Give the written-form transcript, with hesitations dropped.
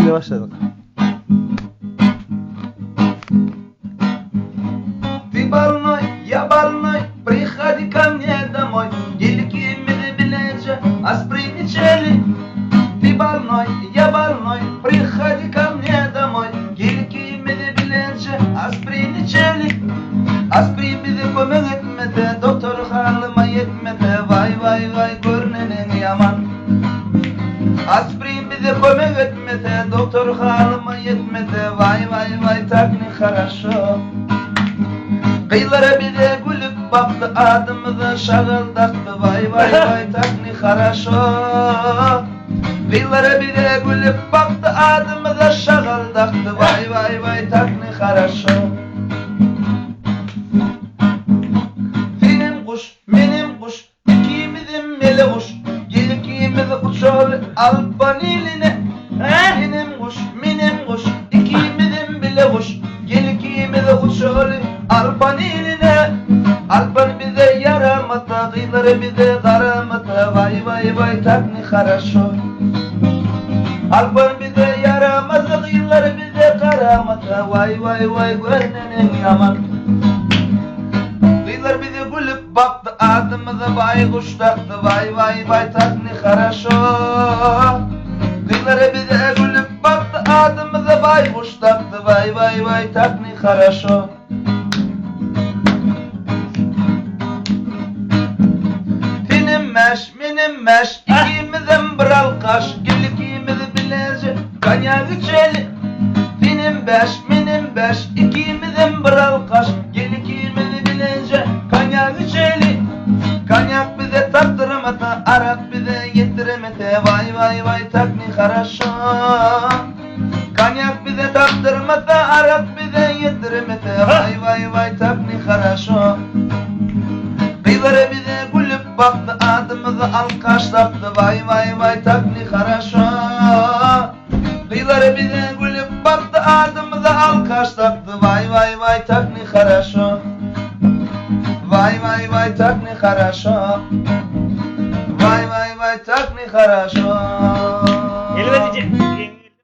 Bile başladyk. Ты больной, я больной, приходи ко мне домой. Gel ikimiz bileje aspirin içeli. Ты больной, я больной, приходи ко мне домой. Gel ikimiz bileje aspirin içeli. Aspirin bize kömek etmese, doktor halyma ýetmese, waý waý waý gör neneň ýaman. Aspirin bize kömek etmese, doktor halyma ýetmese, waý waý waý tak ne haraşo. Gyzlar bize gülüp bakdy, adymyza şagal dakdy, waý waý waý tak ne haraşo. Gyzlar bize gülüp bakdy, adymyza şagal dakdy, waý waý waý tak ne haraşo. Senem guş, menem guş, ikimizem mele guş. Gel ikimiz uçaly Alpan iline. Senem guş, menem guş, ikimizem bile guş. Gel ikimiz uçaly Alpan iline. Alpan bize ýaramasa, gyzlar bize garamasa, waý waý waý tak ne haraşo. Alpan bize ýaramasa, gyzlar bize garamasa, waý waý waý gör neneň ýaman. Gyzlar bize gülüp bakdy, adymyza baýguş dakdy, waý waý waý tak ne haraşo. Gyzlar bize gülüp bakdy, adymyza baýguş dakdy, waý waý waý tak ne haraşo. Senem mäş, menem mäş, ikimizem bir alkaş, gel ikimiz bileje konýak içeli. Senem bäş, menem bäş, ikimizem bir alkaş, gel ikimiz bileje konýak içeli. Konýak bize tapdyrmasa, arak bize ýetdirmese, waý waý waý tak ne haraşo. Konýak bize tapdyrmasa, arak bize ýetdirmese, waý waý waý tak ne haraşo. Gyzlar bize gülüp bakdy, adymyzy alkaş dakdy, waý waý waý tak ne haraşo. Gyzlar bize gülüp bakdy, adymyzy alkaş dakdy, waý waý waý tak ne haraşo. Waý waý waý tak ne haraşo. Waý waý waý tak ne haraşo. Elbetde.